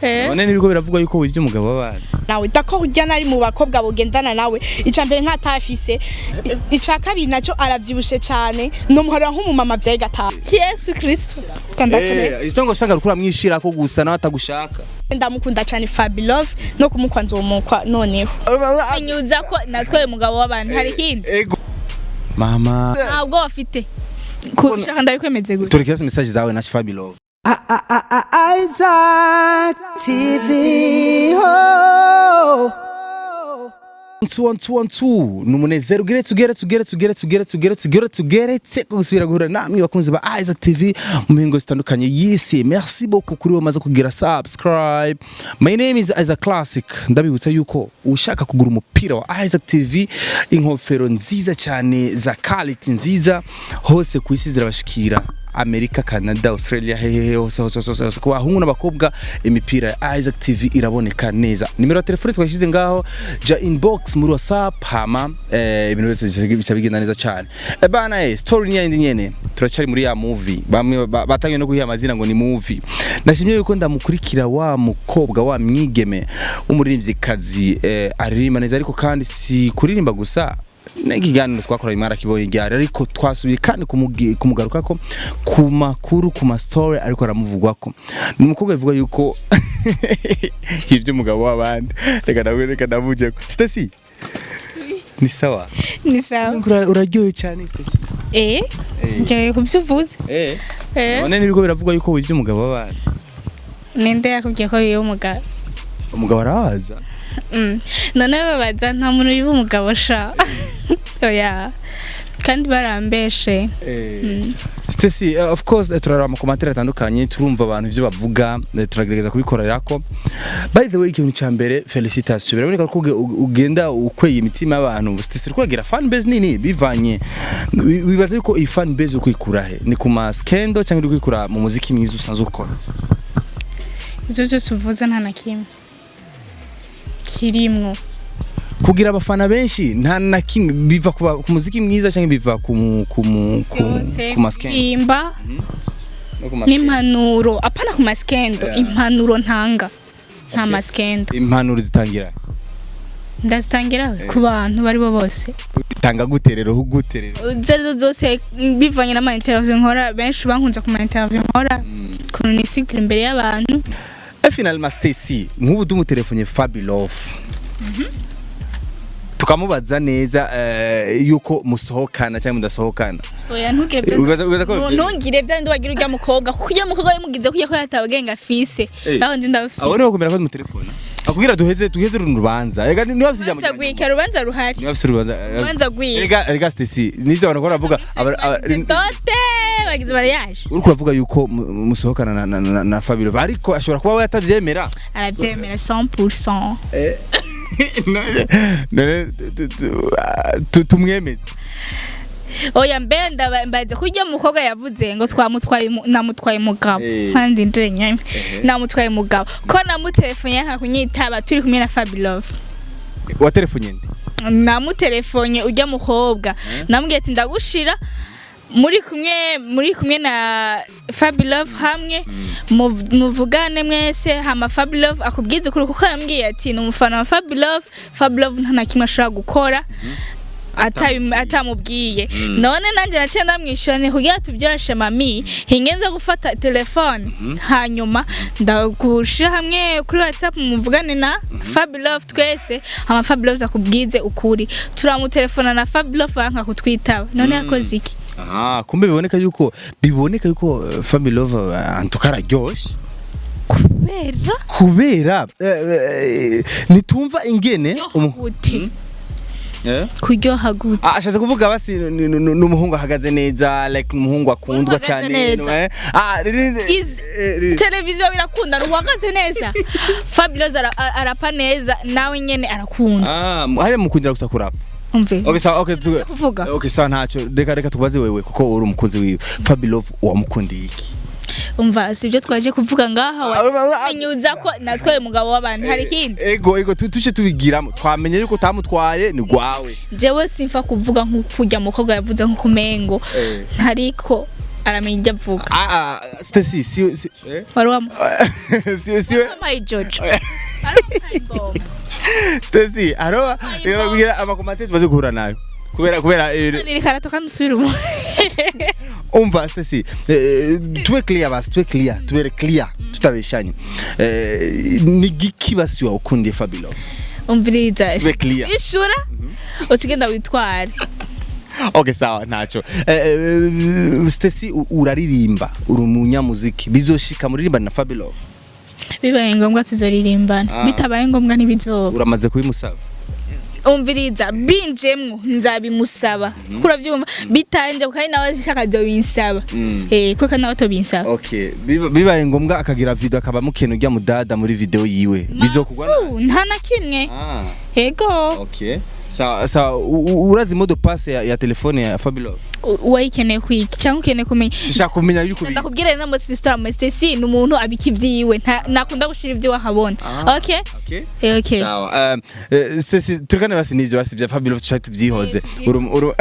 None nibwo biravugwa yuko wivye umugabo w'abandi. Nawe dako urya nari mu bakobwa bogendana nawe. Ica mbere ntatafise, ica kabiri nacyo aravyibushe cyane, nomuharira nk'umumama vyaye gatanu. Yesu Kristo kandakure. Icyo ngo usanga uriko uramwishirako gusa nawe atagushaka. Ndamukunda cyane Fabilove, no kumukwa nzomukwa noneho. Nyuza ko natwaye umugabo w'abandi, hari ikindi? Ego mama. Ntabwo bafite kushaka, ndabikwemeze gute? Turekeze message zawe na Fabilove. Isaac TV. Oh. One, one, two, one, two. Ni umunezero ugeretse, ugeretse, ugeretse, ugeretse, ugeretse, ugeretse, ugeretse, ugeretse gusubira guhura namwe bakunzi ba Isaac TV mu mihingo zitandukanye y'isi. Merci beaucoup kuri wamaze kugira subscribe. My name is Isaac Classic. Ndabibutsa yuko ushaka kugura umupira wa Isaac TV, inkofero nziza cyane za quality nziza, hose ku isi zirabashikira. Amerika, Canada, Australia, hehehe, hose hose hose hose. Ku bahungu n'abakobwa imipira ya Isaac TV iraboneka neza. Nimero ya telefone twashyize ngaho, ja inbox muri WhatsApp, hama ibintu byose bica bigenda neza cyane. Bana, story ni yindi nyene, turacari muri ya movie bamwe batangiye no kuyiha amazina ngo ni movie. Nashimye yuko ndamukurikira wa mukobwa wa mwigeme w'umuririmvyikazi, aririmba neza, ariko kandi si kuririmba gusa. N'ikiganiro twakoranye mwarakibonye ryari, ariko twasubiye kandi kumugarukako ku makuru, ku ma story ariko aramuvugwako. Ni umukobwa bivuga yuko yivye umugabo w'abandi. Reka nawe, reka ndavuge ko Stacy ni sawa. Ni sawa. Uraryohe cyane, Stacy. Ngiye kubyo uvuze. None nibwo biravugwa yuko wivye umugabo w'abandi. Ninde yakubwiye ko yiba umugabo? Umugabo arabaza. None babaza, nta muntu yiba umugabo sha, oya, kandi barambeshe. Stacy, of course, turaraba ama commentaires atandukanye, turumva abantu ivyo bavuga, turagerageza kubikorera ko. By the way, ikintu ca mbere, félicitations. Biraboneka ko ugenda ukweye imitima y'abantu. Stacy, uriko uragira fan base nini bivanye. Wibaza yuko iyi fan base uri kwikura he? Ni ku ma scandal cyangwa uri kwikura mu muziki mwiza usanzwe ukora? Ibyo byose uvuze nta na kimwe kirimwo. Kugira abafana benshi nta na kimwe biva ku muziki mwiza cyangwa biva ku mu- ku mu- ku Byose. ku ma scandal? Imba No ku ma scandal. n'impanuro, apana ku ma scandal. Impanuro ntanga nta ma scandal. Impanuro zitangira? Ndazitangira ku bantu bari bo bose. Tanga gute rero, gute rero? Izo arizo zose, bivanye n'ama interview nkora. Benshi bankunze ku ma interview nkora, ukuntu nisigura imbere y'abantu. Et finalement, Stacy, nk'ubu tumutelefone Fabi Love tukamubaza neza yuko musohokana cyangwa mudasohokana. Oya, ntugire byo. Wibaza ko Ntungire bya ndi wagira urya mukobwa, kuko urya mukobwa yamugize kuko ko yatabagenga afise. Aho ndi ndabafise. Abo niho kumera ko mutelefona akubwira duheze runo rubanza. Ega niba afise ijambo Urubanza rwika, urubanza ruhari. Niba afise urubanza. Urubanza rwiwe. Ega Stacy, nivyo abantu bakora bavuga Dote bagize mariage. Uriko uravuga yuko musohokana na Fabi Love, ariko ashobora kuba we atavyemera. Arabyemera 100%. None tumwemeze? Oya, mbe mbaze ko urya mukobwa yavuze ngo twamutwaye namutwaye umugabo. Kandi ndenyame namutwaye umugabo, ko namutelefone yanka kunyitaba turi kumwe na Fabi Love. Wa telefone nde? Namutelefone urya mukobwa, namubwiye ati ndagushira muri kumwe na Fabilove hamwe muvugane mwese, hama Fabilove akubwize ukuri, kuko yambwiye ati ni umufana wa Fabilove. Fabilove nta na kimwe ashobora gukora atamubwiye. None nanjye naciye ndamwishyura ni kugira tubyoroshe, mami hingenze gufata telefone, hanyuma ndagushira hamwe kuri WhatsApp muvugane na Fabilove twese, hama Fabilove akubwize ukuri. Turamutelefona na Fabilove anka kutwitaba. None yakoze iki? Ah, kumbe biboneka yuko Fabi Love antuka araryoshe. Kubera? Kubera ntitumva ingene Gute? Eh? Kuryoha gute? Ah, ashatse kuvuga basi ni umuhungu ahagaze neza, like umuhungu akundwa Uhagaze cyane. neza. Ah, Televiziyo birakunda uhagaze neza. Fabilove arapa neza, nawe nyene arakunda. Ah, hariya mukundira gusa kurapa. Umve. Okay, sawa, okay, Kuvuga. Okay, sawa, ntacyo. Reka tubaze wewe kuko uri umukunzi wiwe. Fabi Love wamukundiye iki? Umva, si ibyo twaje kuvuga ngaha. Ah, Binyuza ko natwaye umugabo w'abantu, hari ikindi? Ego, tuce tubigiramo, twamenye yuko utamutwaye, ni gwawe. Jewe simfa kuvuga nk'uko urya mukobwa yavuze, nk'uko umengo ntariko. Aramenya ibyo avuga. Ah ah, Stacy, si eh? Wari wamu Si wamuhaye Jojo, wari wamuhaye imbombo. Stacy, aro kugira ama commentaires tumaze guhura nayo kubera Niri karato kandi usubire umu Umva Stacy, tube clear basi, tube clear, tubere clear, tutabeshanye. Ni giki basi wawukundiye Fabilo? Umviriza. Tube clear. Ishura ucigenda witware. Okay, sawa, ntaco. Stacy, uraririmba, uri umunyamuziki, bizoshika muririmba na Fabilo? Bibaye ngombwa tuzoririmbana. Ah. Bitabaye ngombwa ntibizoba. Uramaze kubimusaba? Umviriza, binjemwo nzabimusaba, urabyumva? Bitanje kandi nawe shaka azobinsaba. Kuko nawe tobinsaba. Okay, bibaye ngombwa akagira video akaba mukene ujya mudada muri video yiwe, bizokugwa na Mafu, nta na kimwe. Ah. Yego. Okay, sawa sawa. Urazi mot de passe ya telefone ya Fabilo? Uwayikeneye kwiga cyangwa ukeneye kumenya? Ushaka kumenya yuko Ndakubwira rero ngo sister Stacy ni umuntu abika ibyiwe, ntakunda gushira ibyo wahabona. Ah. Okay. Okay. Okay. Sawa. Sisi turikane basi nivyo basi bya Fabilo tushaka tuvyihoze. Uru uru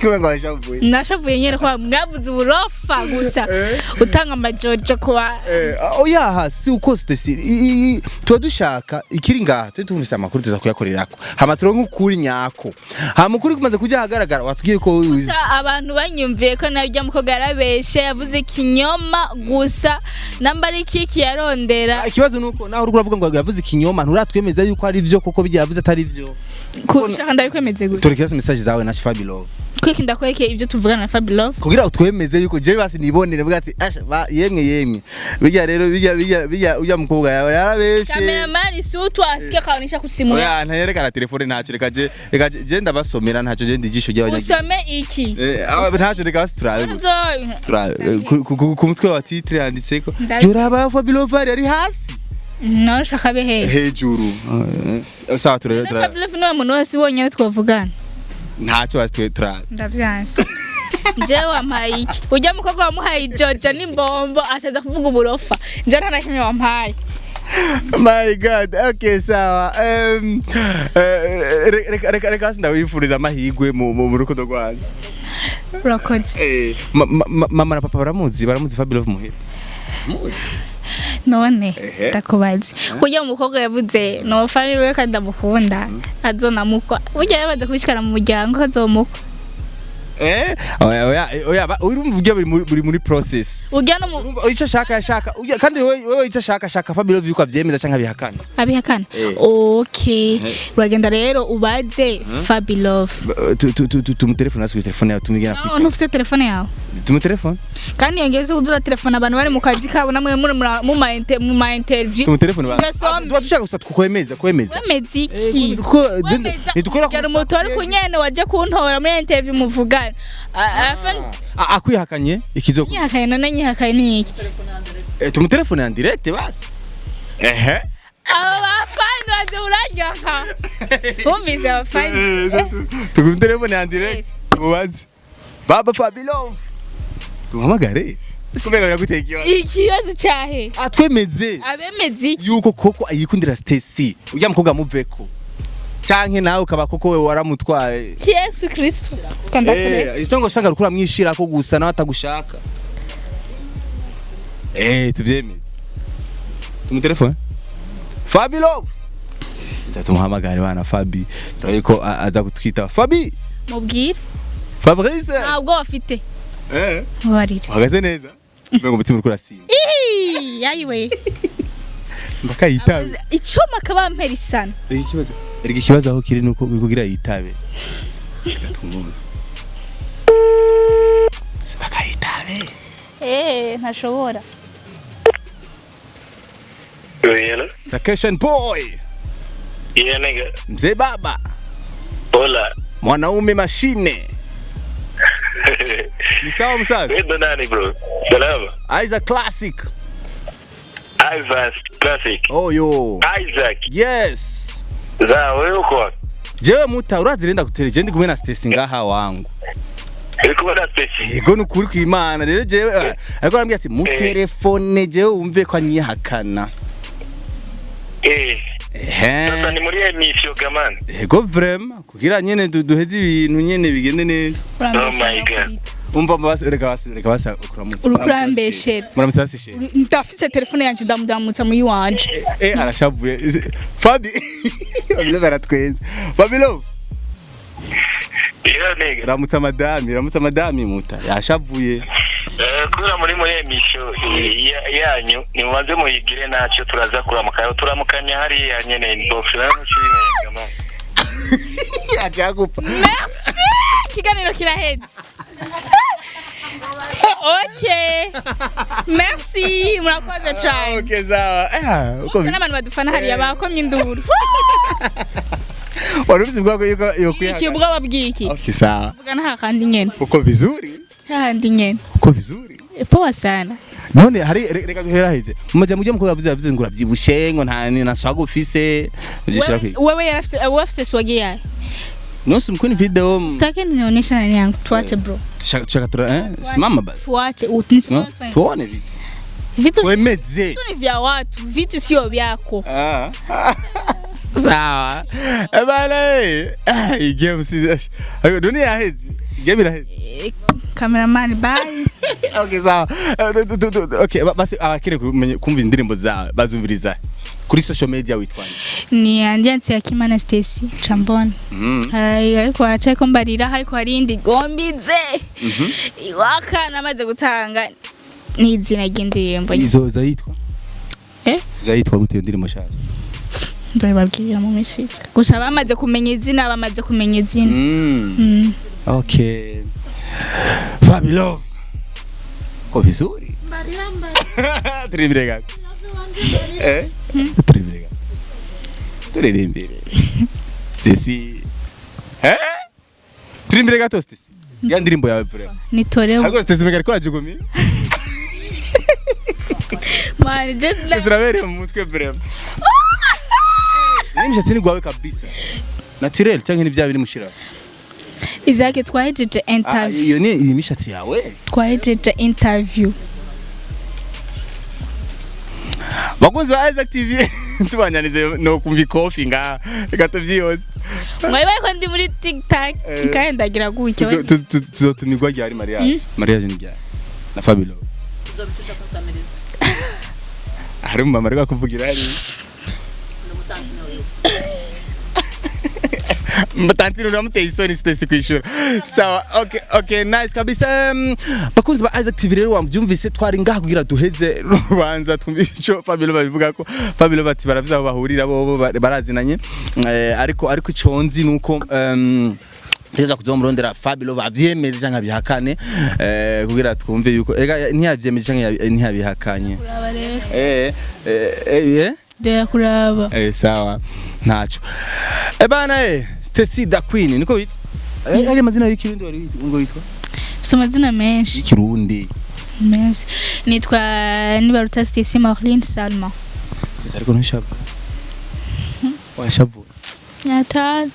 kuba ngo washavuye. Nashavuye nyene ko mwavuze uburofa gusa, utanga amajojo kuba. Oya, si uko Stacy, tuba dushaka ikiri ngaha, turi tumvise amakuru tuza kuyakorerako, hama turonke ukuri nyako, hama ukuri kumaze kuja ahagaragara watubwiye ko Gusa abantu banyumviye ko nawe ujya mukobwa yarabeshe, yavuze ikinyoma gusa, namba ari kiki yarondera. Ah, ikibazo nuko naho uriko uravuga ngo yavuze ikinyoma, nturatwemeza yuko ari vyo koko bijya yavuze atari vyo. Kushaka ndabikwemeze gute? Tureke message zawe na Fabilo. Kwiki ndakwerekeye ibyo tuvugana na Fabilove? Kugira utwemeze yuko jewe basi nibonere mvuga ati asha yemwe yemwe, bijya rero bijya ujya mukobwa yawe yarabeshe. Cameraman si utu asikia kaonisha kusimu yako. Oya, ntayerekana telefone ntacyo, reka je ndabasomera ntacyo, je ndijisho ry'abanyagihugu. Usome iki? Ntacyo, reka basi turabe gusa. Turabe. Ku mutwe wa titre handitseko yoraba Fabilo ari hasi. No shaka behe. Hejuru. Sawa, turabe turabe. Fabilove niwe muntu wese ubonye twavugana. Ntacyo, basi turabe. Ndavyanse. Jewe wampaye iki? Ujya mukobwa wamuhaye ijojo n'imbombo ataza kuvuga uburofa. Nje nta na kimwe wampaye. My God, okay, sawa. Reka basi ndabifuriza amahirwe mu rukundo rwanyu. Urakoze. Mama na papa baramuzi Fabio muhira? None Ehe. ndakubaze, ujya mukobwa yavuze nofani we kandi ndamukunda azonamukwa, burya yamaze kubishikana mu muryango azomukwa. Oya oya oya, urumva ujya buri muri process. Ujya no mu Urumva icyo ashaka yashaka kandi wewe icyo ashaka Fabio yuko avyemeza canke abihakana. Abihakana. Okay, uragenda rero ubaze Fabilove. Tumutelefone natwe telefone yawe tumigena. No, ntufite telefone yawe? Tumutelefone. Kandi yongeze kuzura telefone abantu bari mu kazi kabo namwe muri mu ma interview. Tumutelefone ba. Ugasoma. Tuba dushaka gusa tukwemeza kwemeza. Wemeza iki? Kuko nitukora. Yari umuntu wari kunyene waje kuntora muri interview muvugana. Akwihakanye ikizo. Nyihakaye none nyihakaye ni iki? Tumutelefone en direct basi. Ehe. Abo bafani baze uranyanka. Wumvise abafani? Tumutelefone en direct. Tumubaze. Baba Fabilo. Tumuhamagare. Kubera biraguteye ikibazo. Ikibazo cyahe? Atwemeze. Abemeza iki? Yuko koko ayikundira Stacy. Ujya mukobwa muveko. Canke nawe ukaba koko wewe waramutwaye. Yesu Kristo. Kanda kure. Icyo ngo usanga rukura mwishira ko gusa nawe atagushaka. Tuvyemeze. Tumutelefone. Fabilo. Tumuhamagare bana Fabi. Turabe ko aza kutwita. Fabi. Mubwire. Fabrice. Ntabwo bafite. Mubarire. Uhagaze neza. Mbe ngo umutima uriko urasimba. Ih, ayiwe. Simba kayitabe. Icyuma kabampera isana. Ikibazo. Erega ikibazo aho kiri nuko uri kugira yitabe. Reka tumwumve. Simba kayitabe. Ntashobora. Oui, hello. Vacation boy. Yeah, nigga. Mzee baba. Hola. Mwanaume mashine. Ni sawa msazi? Wewe nani bro? Salama. Isaac Classic. Isaac Classic. Oh yo. Isaac. Yes. Za wewe uko wapi? Jewe muta urazi renda gutere je ndi kumwe na Stacy ngaha wangu. Uri kumwe na Stacy? Yego nukuri kwimana rero jewe ariko arambwira ati mu telefone jewe wumve ko anyihakana. Sasa ni muri emission gamani. Yego vraiment kugira nyene duheze ibintu nyene bigende neza. Oh my God. Umva basi, reka basi, reka basi kuramutsa. Uriko urambeshera. Muramutse basi, chérie. Ndafise telefone yanje, ndamudamutsa muyi wanje. Eh, arashavuye Fabi. Fabilo aratwenze. Fabilo. Iyo nigga. Ramutsa madami, ramutsa madami, muta yashavuye. Kubera muri émission yanyu, nimubanze muyigire, ntacyo turaza kuramukanya, turamukanya hariya nyene inbox nawe ntucibimenya gamani. Ajagupa. Merci, ikiganiro kiraheze. Okay, merci, murakoze cyane. Okay, sawa. Uko n'abantu badufana hariya bakomye induru. Wari ufite ubwoko yuko yo Iki kwihangana. Ubwoba bw'iki? Okay, sawa. Vuga hahandi nyene. Uko vizuri. Hahandi nyene. Uko vizuri. Poa sana. None hari reka duheraheze mu majambo ujya mukobwa yavuze ngo uravyibushe, ngo nta na swag ufise, uvyishira kwi Wewe yarafise, wewe afise swag yayo. Nonse mkuni video. Sitaki nionyesha nani yangu, tuache bro. Tushaka tura simama basi. Tuache. No? Tuone vitu. Vitu Twemeze. Vitu ni vya watu, vitu sio vyako. Ah. Sawa. Eh bana, eh. Ah, iyi game si ariko dunia yaheze. Game iraheze. Cameraman, bye. Okay, sawa. Okay, basi abakire kumva indirimbo zawe bazumviriza kuri social media witwa nde? Ni Andiansi ya Kimana Stacy Chambon. Ariko haracayiko mbarira, ariko hari indi gombize iwaka namaze gutanga n'izina ry'indirimbo. Izo zayitwa? Eh? Zayitwa gute iyo ndirimbo shaka? Ndabibabwira mu minsi iza, gusa bamaze kumenya izina, bamaze kumenya izina. Okay. Fabilo. Ko vizuri. Turirimbire gato. Eh? Turirimbire gato. Turirimbire. Stacy. Eh? Turirimbire gato, Stacy. Ya ndirimbo yawe vraiment. Nitorewe. Ariko Stacy mega ariko ajugumi. Man, just like Zirabereye mu mutwe vraiment. Ni imishatsi ni gwawe kabisa. Naturel canke ni vya biri mushira? Isaac, twahejeje Ah, interview. iyo ni iyi mishatsi yawe. Twahejeje interview. Bakunzi ba Isaac TV, tubanyanize no kumva ikofi nga reka tuvyiyoze. Mwabaye ko ndi muri TikTok kandi ndagira gutya. Tuzotumirwa ryari mariage? Mariage ni ryari na Fabilo? Tuzobicisha kunsamiriza. Hari umumama ariko akuvugira hari Mutantino, uramuteye isoni Stacy kwishura. Sawa, okay, nice kabisa. Bakunzi ba Isaac TV rero, wabyumvise, twari ngaha kugira duheze rubanza twumve ico Fabilo babivuga ko Fabilo bati baravuze aho bahurira bo barazinanye. Ariko ico nzi nuko teza kuzomurondera Fabilo bavyemeze canke abihakane, kugira twumve yuko ega ntiyavyemeje canke ntiyabihakanye. Kuraba rero. Eh. Ndoya kuraba. Sawa, ntaco. Bana, Stacy da Queen niko witwa? Ari amazina y'ikirundi wari witwa ngo witwa? Mfite amazina menshi. Y'ikirundi. Menshi. Nitwa Nibaruta Stacy Marlene Salma. Stacy, ariko ntushavu, washavu? Ata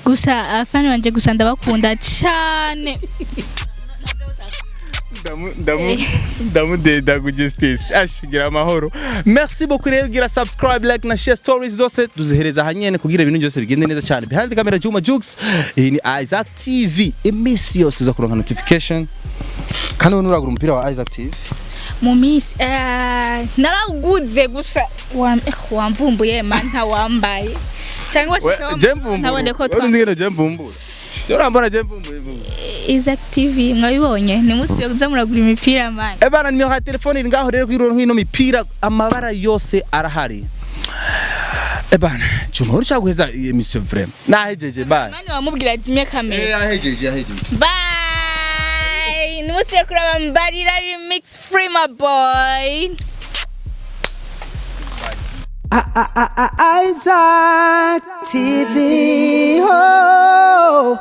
gusa afani wanje gusa ndabakunda cyane. Ndamu ndamu ndamudeda kuje Stacy, ashigira amahoro. Merci beaucoup rero, gira subscribe, like na share. Stories zose duzihereza hanyene kugira ibintu byose bigende neza cyane. Behind the camera, Juma Jux. Iyi ni Isaac TV, iminsi yose tuza kuronka notification. Kandi wowe nuragura umupira wa Isaac TV? Mu minsi narawuguze gusa wamvumbuye man, ntawambaye cyangwa washaka Je mvumbura. ntabone ko Wari nzi ngeno je mvumbura. Je urambona je mvumbuye mvumbura. Isaac TV mwabibonye, ni munsi yo kuza muragura imipira man. Eh bana, nimero ya telefone iri ngaho rero kugira nk'ino mipira, amabara yose arahari. Eh bana, Juma, uri guheza iyi émission vraiment. Nahejeje, bana. Mani wamubwira azimye kamera. Ahejeje, ahejeje. Bye, ni munsi yo kuraba Mbarira remix, free my boy. Isaac TV. Oh.